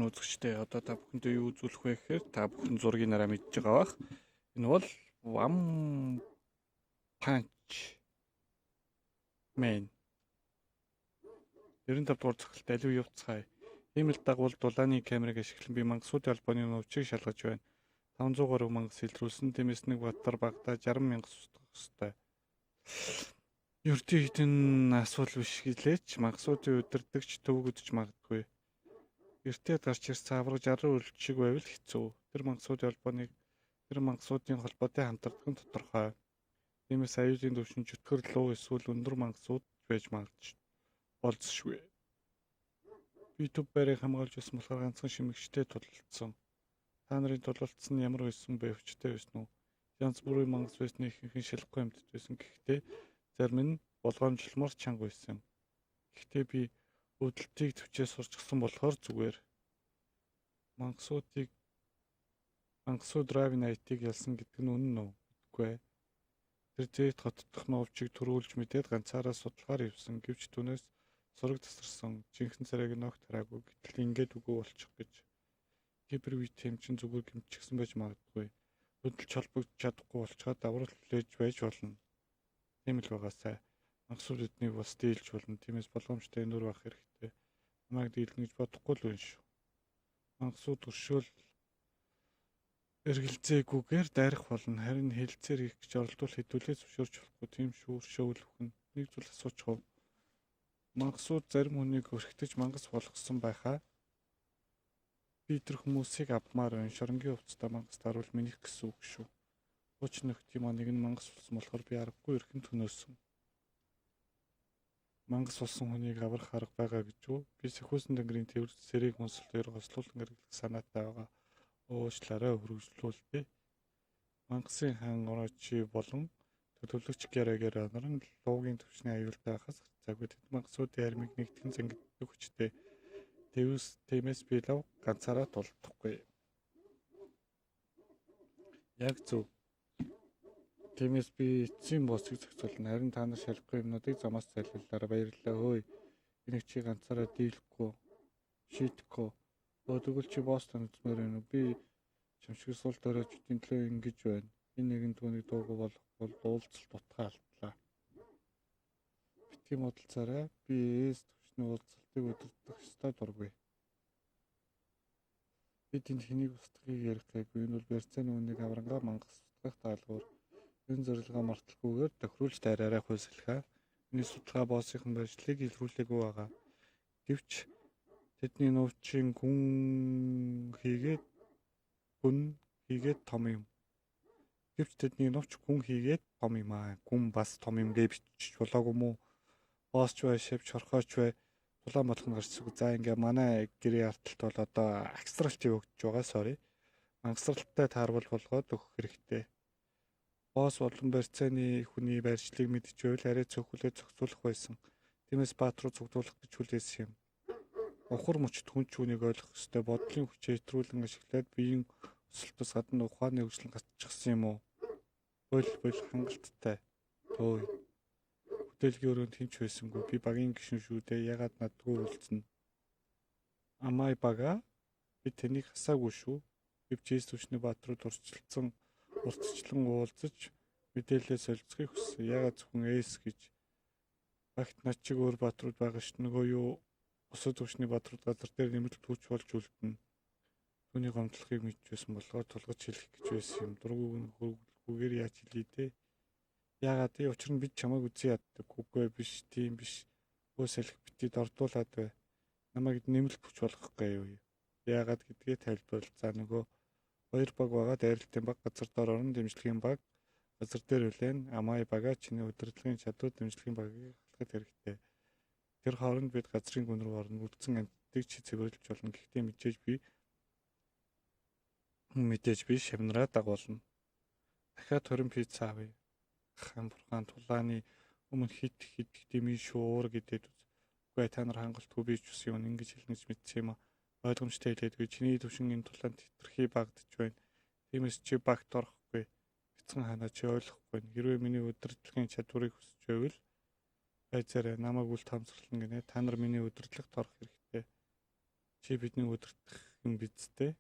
Байцгаана үзэгчдээ. Одоо та бүхэндээ юу үзүүлэх вэ гэхээр та бүхэн зургийг нараа мэдж байгаа бах. Энэ бол One Punch Man. 95 дугаар цогцолт аливаа явцгаая. Ийм л дагуул дулааны камерыг ашиглан би мангасуудын холбооны нувчийг шалгаж байна. 500 гаруй мангас илрүүлсэн. Тиймээс нэг баатар багадаа 60 мянга устгах ёстой. Ердийн хэдэн асуудал биш гэлээч мангасуудын удирдагч төвөгдөж магадгүй. Гэртээ гарч ирсэн аварга 60 үлдшиг байвал хэцүү. Тэр мангасуудын холбооныг тэр мангасуудын холбоотой хамтардаг нь тодорхой. Тиймээс аюулын түвшин чөтгөр луу эсвэл өндөр мангасууд байж магадж болзошгүй. Би төв байрыг хамгаалж байсан болохоор ганцхан шимэгчтэй тулалдсан. Та нарын тулалдсан нь ямар байсан бэ? Хүчтэй байсан уу? Янз бүрийн мангас байсны ихэнх нь шалахгүй амьтад байсан. Гэхдээ зарим нь болгоомжлмоор чанга байсан. Гэхдээ би үүдэлтийг төвчээ сурчсан болохоор зүгээр. Мангасуудыг мангасууд Равен Айтыг ялсан гэдэг нь үнэн үү? Мэдэхгүй ээ. Тэр Зэт хот дахь нуувчийг түрүүлж мэдээд ганцаараа судлахаар явсан. Гэвч түүнээс сураг тасарсан. Жинхэнэ царайг нь огт хараагүй. Гэтэл ингээд үгүй болчих гэж. Кибер үе чинь зүгээр гэмтчихсэн байж магадгүй. Хөдөлж холбогдож чадахгүй болчихоод аврал хүлээж байж болно. Тийм л байгаасай. Мангасууд эднийг бас дийлж болно. Тиймээс болгоомжтой өндөр байх хэрэгтэй. Намайг дийлнэ гэж бодохгүй л байна шүү. Мангасууд өршөөл эргэлзээгүйгээр дайрах болно. Харин хэлцээр хийх гэж оролдвол хэдүүлээ зөвшөөрч болохгүй. Тийм шүү өршөөвөл үхэн. Нэг зүйл асуучих уу? Мангасууд зарим хүнийг өрхтөж мангас болгосон байхаа. Би тэр хүмүүсийг авмаар байна. Шоронгийн хувцастай мангас дарвал минийх гэсэн үг шүү. Хуучин нөхдийн маань нэг нь мангас болсон болохоор би аргагүй эрхэн төнөөсөн. Мангас болсон хүнийг аврах арга байгаа гэж үү? Би Сэхүүсэн тэнгэрийн тээвэр сэрийг хүнсэлтээр гослуулан хэрэглэх санаатай байгаа. Уучлаарай хөргөжлүүлтээ. Мангасын хаан Орочи болон төлөвлөгч Гэрэгэр нар нь луугийн түвшний аюултай байхаас гарцаагүй тэд мангасуудын армийг нэгтгэн зангиддаг хүчтэй. Тиймээс би лав ганцаараа тулдахгүй. Яг зөв. Тиймээс би эцсийн боссыг зохицуулна. Харин та нар шалахгүй юмнуудыг замаас зайлуулаарай. Баярлалаа. Хөөе. Энийг чи ганцаараа дийлэхгүй. Шийдэхгүй. Өө тэгвэл чи босс танилцмаар байна уу? Би чамшиг сул доройчдын төлөө ингэж байна. Энэ нэгэн түүнийг дуугүй болох бол уулзалт утгаа алдлаа. Битгий муудалцаарай. Би С түвшний уулзалтыг удирдах ёстой дургүй. Бид энд хэнийг устгахыг ярих гайгүй. Энэ бол барьцааны үнийг аврангаа мангас устгах даалгавар. Энэ зорилгоо марталгүйгээр тохируулж дайраарай хүйсэлхээ. Миний судалгаа боссынхон барьцлыг илрүүлээгүй байгаа. Гэвч тэдний нуувчин гүн хийгээд гүн хийгээд том юм. Гэвч тэдний нувч гүн хийгээд том юм аа. Гүн бас том юм гэж бичиж болоогүй мүү? Босс ч бай, шавж хорхооч бай. Тулаан болох нь гарчсаг. За ингээ манай гэрээ арталт бол одоо агсралт явагдаж байгаа. Sorry. Мангасралтай таарвал болгоод өгөх хэрэгтэй. Босс болон барьцааны хүний барьцлыг мэдчихвэл арай цөөхөлөө зохицуулах байсан. Тиймээс баат руу цугдуулах гэж хүлээсэн юм. Ухар мөчд хүн ч үүнийг ойлгох ёстой. Бодлын хүчээ хэтрүүлэн ашиглаад биеийн өсөлтөөс гадна ухааны хөгжил гацчихсан юм уу? Боль боль хангалттай. Өөй. Хөдөлгөөний өрөөнд хэн ч байсангүй. Би багийн гишүүн шүү дээ. Яагаад надгүй уулзна? Амай бага би таныг хасаагүй шүү. Гэвч С түвшний баатрууд урьдчилсан урьдчилан уулзаж мэдээлэлээ солилцохыг хүссэн. Яагаад зөвхөн С гэж багт над чиг өөр баатрууд байгаа шүү. Нөгөө юу бусад түвшний баатрууд газар дээр нэмэлт хүч болж үлдэнэ. Түүний гомдлохыг мэдж байсан болохоор тулгаж хэлэх гэж байсан юм. Дургүйг нь хөргөлгүйгээр яаж хэлье дээ? Яагаад вэ? Учир нь бид чамайг үзэн яддаг. Үгүй биш, тийм биш. Өө салхи битгий дордуулаад бай. Намайг нэмэлт хүч болгох гээ юу? Яагаад гэдгээ тайлбарл. За нөгөө хоёр баг байгаа. Дайралтын баг газар доор орно, дэмжлэгийн баг газар дээр хүлээн. Амай бага чиний удирдлагын чадвар дэмжлэгийн багийг халахад хэрэгтэй. Тэр хооронд бид газрын гүн рүү орно. Үлдсэн амьтдыг чи цэвэрлэж болно. Гэхдээ мэдээж би шавнараа дагуулна. Дахиад 20 пицца авъя. Хаан бурхан тулааны өмнө хит хит дэмий шуур гэдээд үз. Үгүй та нар хангалтгүй би ч ус юм ингэж хэлнэ гэж мэдсэн юм а. Ойлгомжтой хэлээдгүй чиний төвшин энэ тулаанд хэтэрхий багадаж байна. Тиймээс чи багт орохгүй. Бяцхан ханаа чи ойлгохгүй. Хэрвээ миний удирдлагын чадварыг хүсэж байвал байцаарай намайг үл таамсарлана гинэ. Та нар миний удирдлагт орох хэрэгтэй. Чи бидний удирдах Тэгэн биз дээ.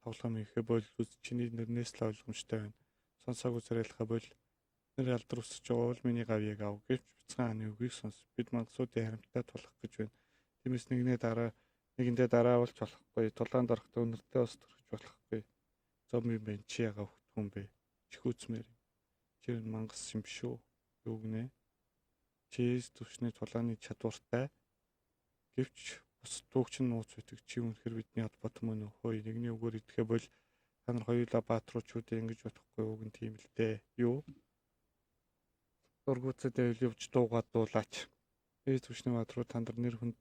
Тоглоом хийхээ боль чиний нэрнээс л ойлгомжтой байна. Сонсоогүй царайлахаа боль. Нэр алдар өсөж байгаа бол миний гавьяаг ав. Гэвч бяцхан хааны үгийг сонс. Бид мангасуудын харамттай тулах гэж байна. Тиймээс нэгэндээ дараавалж болохгүй. Тулаанд орохдоо үнэртэй ус төрхөж болохгүй. Зом юм байна. Чи ягаа хөвтгөн бэ? Чихүүцмээр юм. Чи мангас юм биш үү? Юу гинэ? Чи эс түвшний тулааны чадвартай. Гэвч бусад дуугч нь нууц байдаг. Чи үнэхээр бидний холбоот мөн үү? Хөөе, нэгний үгээр идэхээ боль. Та нар хоёулаа бааtruучуудаа ингэж бодохгүй уг нь тийм л дээ. Юу? Дургуутсад байвал явж дуугаад дуулаач. Эс түвшний бааtruуд та нар нэр хүн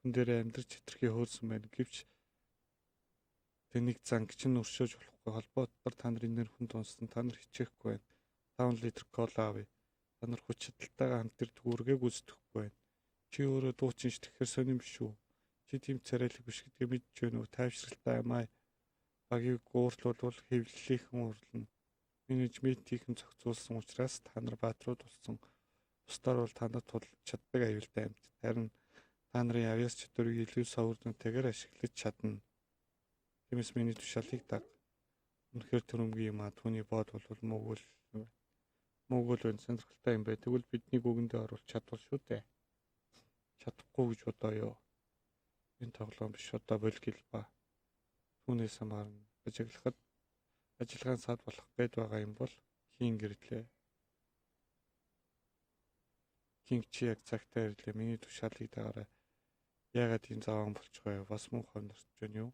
дээрээ амьдрч хэтэрхий хөөрсөн байна. Гэвч тэнэг занг чинь өршөөж болохгүй. Холбоо дотор та нарын нэр хүнд унсан. Та нар хичээхгүй байна. 5 литр кола авъя. Та нар хүч чадалтайгаа хамт ирдэг үүргээ гүйцэтгэхгүй байна. Чи өөрөө дуучин ш тэгэхээр сонин биш үү? Чи тийм царайлаг биш гэдгээ мэдж байна уу? Тайвшралтай амаа багийг уурлуулвал хэвлэлийнхэн уурлана. Менежментийнхэн зохицуулсан учраас та нар бааtruуд болсон. Бусдаар бол танад тулж чаддаг аюултай амьт. Харин та нарын авьяас чадварыг илүү савар дүнтэйгээр ашиглаж чадна. Тиймээс миний тушаалыг даг. Үнэхээр төрөмгий юм а. Түүний бод бол муугүй л байна. Сонирхолтой юм бай. Тэгвэл бидний үгэндээ оруулах чадвар шүү дээ. Чадахгүй гэж бодоё. Энэ тоглоом биш одоо боль гэлба. Түүнээс хамаарна. Ажиглахад ажиллагаан сад болох гээд байгаа юм бол хийн гэрлээ. Кинг чи яг цагтаа ирлээ. Миний тушаалыг дагаарай. Яагаад ийм заваан болчихоо вэ? Бас муухай нэрч байна юу?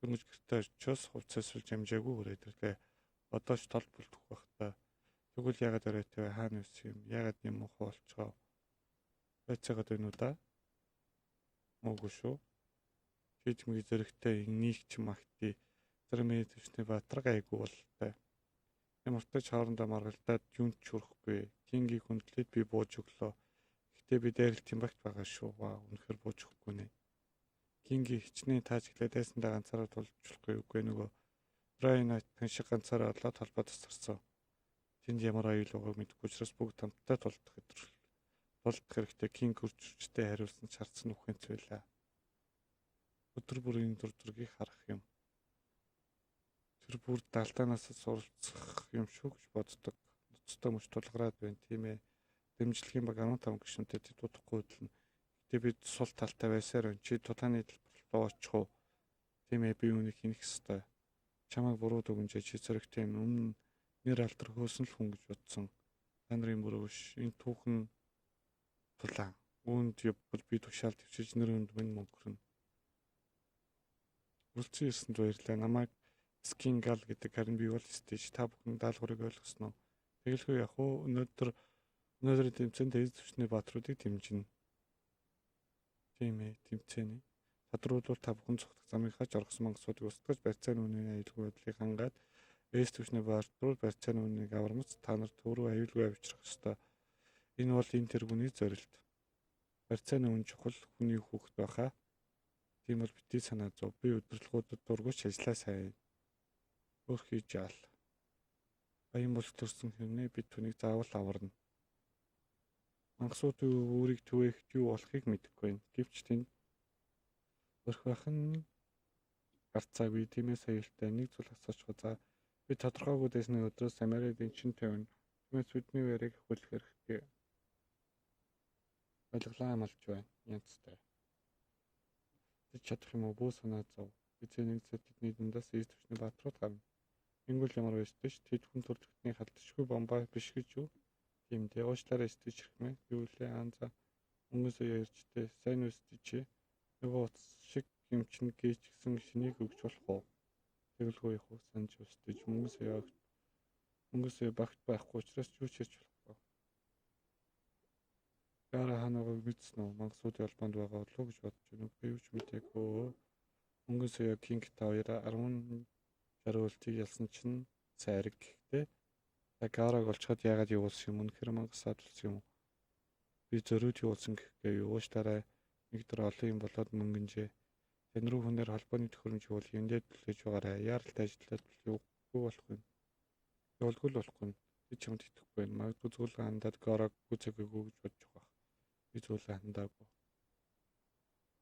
Дөнгөж гэртээ очиос хувцас сулж амжаагүй хүрээд ирлээ. Одоо ч тол бүлдэх байх та. Тэгвэл яагаад оройтой вэ? Хаана өссөн юм? Яагаад ийм муухай болчихоо? Байцаагаад байна уу да? Муугүй шүү. Чи чимгийн зэрэгтэй энийг ч магтъя. Зарим миний төвчний баатар гайгүй бололтой. Ямар ч хоорондоо маргалдаад юунд ч хүрэхгүй. Кингийг хүндлээд би бууж өглөө. Гэхдээ би дайралтын багт байгаа шүү. Ваа, үнэхээр бууж өгөхгүй нэ. Кинги хичнээн таажиглаа дайсандаа ганцаараа тулж болохгүй үгүй нөгөө Драйнайт тань шиг ганцаараа олоод холбоо тасарсан. Тэнд ямар аюул байгааг мэдэхгүй учраас бүгд хамтдаа тулдах хэрэгтэй. Кинг хөрчтэй хариулсан ч хардсан үхэнц байлаа. Өдөр бүр энэ дүр зургийг харах юм. Тэр бүр далдаанаас суралцах юм шүү гэж боддог. Ноцтой мөч тулгараад байна тийм ээ. Дэмжлэгийн баг 15 гишүүнтэй тэд удахгүй хөдөлнө. Гэхдээ бид сул талтай байсаар байна. Чи тулааны талбар руу очих уу? Тийм ээ, би үүнийг хийх ёстой. Чамайг буруу дүгнжээ. Чи зоригтой юм. Өмнө нэр алдар хөөсөн л хүн гэж бодсон. Та нарын буруу биш. Энэ түүхэн тулаан. Үүнд явбал би тушаал дэвшиж нэр хүнд минь мөнгөрнө. Үрэлцэн ирсэнд баярлалаа. Намайг Скингал гэдэг, харин би бол Стич. Та бүхэн даалгаврыг ойлгосноо. Тэгэлгүй яах вэ? Өнөөдрийн тэмцээнд эз түвшний баатруудыг дэмжинэ. Тийм ээ, тэмцээн. Тодруулбал та бүхэн цугтах замынхаа жоргосон мангасуудыг устгаж барьцааны үнийн аюулгүй байдлыг хангаад эс түвшний баатрууд барьцааны үнийг авармац та нар төв рүү аюулгүй авчрах ёстой. Энэ бол энэ тэргүүний зорилт. Барьцааны үн чухал хүний хүүхэд байхаа. Тийм бол битгий санаа зов. Би удирдлагуудад дургүйч ажлаа сайн. Өөр хийж яал. Баян бол төрсөн хэрнээ бид түүнийг заавал аварна. Мангасууд өөрийг түгээхэд юу болохыг мэдэхгүй байна. Гэвч тэнд өрх байх нь гарцаагүй. Тиймээс аюултай. Нэг зүйл асуучих. За би тодорхойгүй дайсны өдрөөс Америкт чин тавина. Тиймээс бидний байрыг ахиулах хэрэгтэй. Ойлголоо амлаж байна. Янзтай. Тэд чадах юм уу? Бүү санаа зов. Эзэн нэг цаг тэдний дундаас эз түвшний баатрууд гарна. Ингүүл ямар байж ч тэд хүн төрөлхтний халдшгүй бомбаа биш гэж юу? Тийм дээ. Уучлаарай стич хэрхмээ. Юу лээ аан за мөнгө сая ярьжтэй. Сайн уу стич? Нөгөө утас шиг юм чинь гээч гэсэн шинийг өгч болох уу? Тэгэлгүй яах вэ? Санаж стич мөнгө сая багт байхгүй учраас юу ч ярьж болохгүй. Гара ханагааг мэдсэн үү? Мангасуудын холбоонд байгаа болов уу гэж бодож байна. Би юу ч мдээгүй. Мөнгө сая Кинг та хоёроо 10 60 үлтийг ялсан чинь сайраг гэхдээ та Гараг олцоход яагаад явуулсан юм? Үнэхээр мангас адулсан юм уу? Би зориуд явуулсан гэхгүй юу? Уучлаарай. Нэг дор олон юм болоод мөнгөнжээ. Тань руу хүнээр холбооны төхөөрөмж явуул эндээ түлхэж байгаарай. Яаралтай ажиллаад явахгүй болох юм. Явуулгүй л болохгүй юм. Би чамд итгэхгүй байна. Магадгүй зүйлээ хандаад Гараг гүйцээгээгүй гэж бодож байх. Би зүйлээ хандаагүй.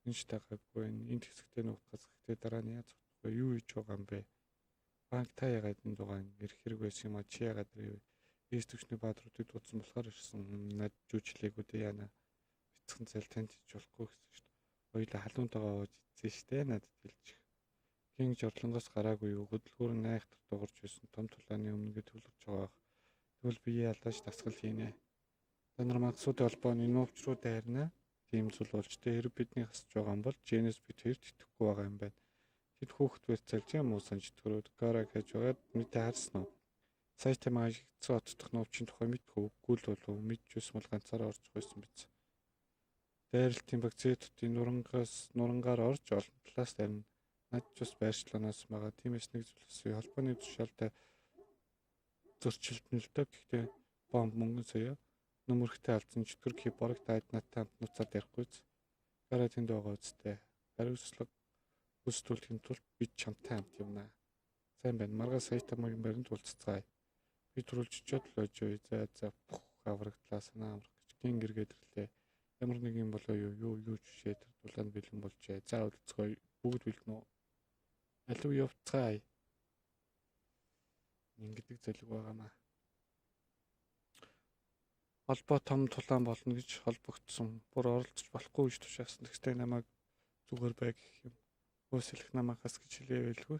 Энэ ч тагаагүй байна. Энд хэсэгтээ нуугдахаас гэхдээ дараа нь яаж зогтох вэ? Юу хийж байгаа юм бэ? Банк та яагаад энд байгаа юм? Ирэх хэрэг байсан юм а? Чи яагаад ирэв? Ээс төвчний баатруудыг дуудсан болохоор ирсэн. Над жүжиглээгүй дээ яана. Бяцхан зал танд хийж болохгүй гэсэн шүү дээ. Хоёулаа халуунтайгаа ууж идсэн шүү дээ. Надад хэлчих. Кинг жорлонгоос гараагүй юу? Хөдөлгүүр нь айхтар дуурч байсан. Том тулааны өмнөгээ төвлөрч байгаа бах. Тэгвэл биеэ алдааж дасгал хийнэ. Та нар мангасуудын холбоо нь нуувч руу дайрна. Тийм зүйл болж тэ хэрэг бидний хасж байгаа юм бол Дженес бид хоёрт итгэхгүй байгаа юм байна. Тэд хүүхэд барьцаалж юм уу санж төрөөд Гара гэж байгаад мэдээ харсан уу? Сайтама ажигдсан от дахь нуувчийн тухай мэдэх үгүй л болов мэдчихсэн бол ганцаараа орж байсан биз. Дайралтын баг З хотын нурангаар орж олон талаас дайрна. Над ч бас байршлаанаас байгаа. Тиймээс нэг зүйл асууя. Холбооны тушаалтай зөрчилдөнө л дөө. Гэхдээ бомб мөнгөн соёо. Нөмөрхтэй алдсан чөтгөр киборг таад надтай хамт нуцаар дайрахгүй биз. Гара тэнд байгаа үсттэй. Хариуцлага гүйцэтгүүлэхийн тулд бид чамтай хамт явна. Сайн байна. Маргааш Сайтамагийн баринд уулзацгаая. Би түрүүлж очиод л байж юу. За за пүх аврагдлаа санаа амрах гэж гин гэргээд ирлээ. Ямар нэг юм болоо юу юу юу ч бишээ тэр дулаанд бэлэн болжээ. За уулзцгаая. Бүгд бэлэн үү? Алив явцгаая. Ингэдэг зэлэг байгаамаа. Холбоо том тулаан болно гэж холбогдсон. Бүр оролцож болохгүй гэж тушаасан. Тэгстэй намайг зүгээр бай гэх юм. Хөөсөлөх намайг хас гэж хэлээ байлгүй.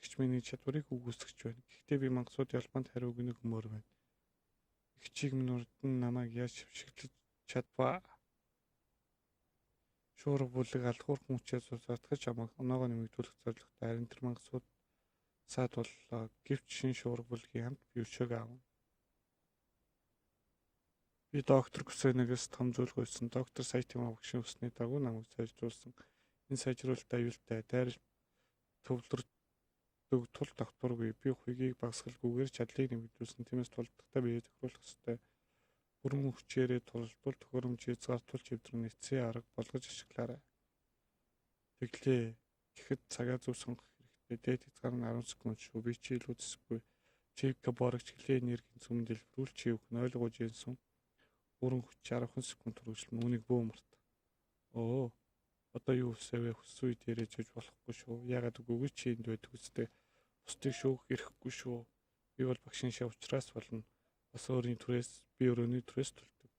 Эгч миний чадварыг үгүйсгэж байна. Гэхдээ би мангасуудын холбоонд хариу өгнө гэмээр байна. Эгчийг минь урд нь намайг яаж шившиглэж чадваа. Шуурга бүлэг алгуур хүчээр зузаатгаж амаг оноогоо нэмэгдүүлэх зорилготой харин тэр мангасууд саад боллоо. Гэвч шин шуурга бүлгийн хамт би өчөөг аавна. Би доктор Гүсэнэгээс том зүйл гуйсан. Доктор Сайтима багшийн хүссний дагуу намайг сайжруулсан. Энэ сайжруулалт аюултай. Дайралт төвлөрдөг тул тогтворгүй. Би хуйгийг багасгалгүйгээр чадлыг нэмэгдүүлсэн. Тиймээс тулдахдаа биеэ тохируулах ёстой. Бүрэн хүчээрээ тулалдвал төхөөрөмж хязгаартуул чивдрэн эцсийн арга болгож ашиглаарай. Тэглээ. Гэхэд цагаа зөв сонгох хэрэгтэй. Дээд хязгаар нь 10 секунд шүү. Би чи илүү зэсэхгүй. Чивка борогч хилээ энергийн сүм дэлбэрүүл чи өгнө ойлгож ийсэн. Бүрэн хүч 10 секунд хүргэлэн үүнийг бөө март. Өө. Одоо юу хүсэвэ хүссэн үе дээрээ жиж болохгүй шүү. Яагаад үгүй чи энд байдаг үстэй. Бусдыг шүүх эрхгүй шүү. Би бол багшийн шав учраас болно. Бас өөрийн түрээс би өрөөний түрээс төлдөг.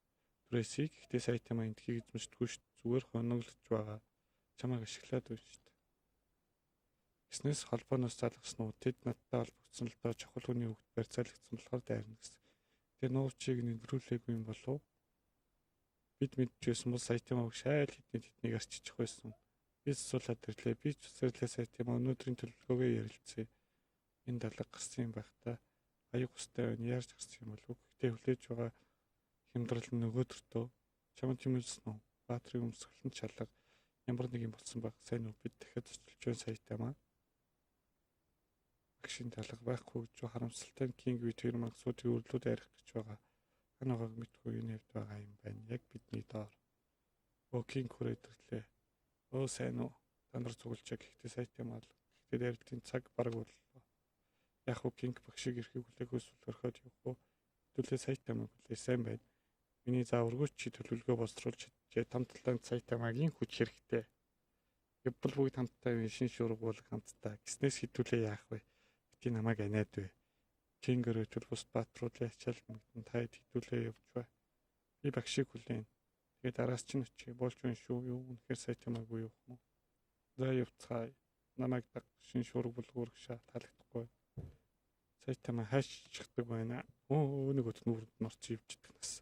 Түрээсийг гэхдээ Сайтама эндхийг эзэмшдэггүй шүү. Зүгээр хоноглож байгаа. Чамайг ашиглаад байна шүү дээ. Гэснээс холбооноос залгасан уу? Тэд надтай холбогдсон л доо чухал хүний хүүхэд барьцаалагдсан болохоор дайрна гэсэн. Тэр нуувчийг нэмрүүлээгүй юм болов уу? Бид мэдчихсэн бол Сайтама багш айл хэдний тэднийг арччих байсан. Би суулаад ирлээ. Би ч үсрэрлээ Сайтама өнөөдрийн төлөвлөгөөгөө ярилцъя. Энэ далга гарсан юм байх та. Аюу густай байна. Яаж гарсан юм болов уу? Гэхдээ хүлээж байгаа хямдрал нь нөгөөдөртөө. Чамд юм хэлсэн үү? Баатрын өмсгөл нь чалга. Ямар нэг юм болсон баг. Сайн уу? Бид дахиад зочилж байна Сайтама. Багшийн талга байхгүй гэж харамсалтай нь Кинг бид хоёр мангасуудын өрлүүд арих гэж байгаа. Хань байгааг мэдгүй энэ хавьд байгаа юм байна. Яг бидний доор. Өө Кинг хүрээд ирлээ. Өө сайн уу? Та нар цуглжаа гэхдээ Сайтама л. Гэхдээ дайралтын цаг бараг боллоо. Яг уу Кинг багшийг ирэхийг хүлээх эсвэл орхиод явах уу? Хэдүүлээ Сайтамаг хүлээ сайн байна. Миний зааваргүй чи төлөвлөгөө боловсруулж чаджээ. Том талаанд Сайтамагийн хүч хэрэгтэй. Явбал бүгд хамтдаа шин шуурга бол хамтдаа. Гиснээс хэдүүлээ яах вэ? Бити намайг аниад вэ. Кинг өрөөчл бус бааtruудын ачаал мэгдэн та хэдүүлээ явж бай. Би багшийг хүлээн. Тэгээд араас чинь очие. Болж байна шүү. Юу үнэхээр Сайтамаагүй явах юм уу? За явцгаая. Намайг даг шин шуурга булгуургшаа таалагдахгүй. Сайтама хайшчихдаг байна. Өө нөгөөт нүрд норч ивчдэг нас.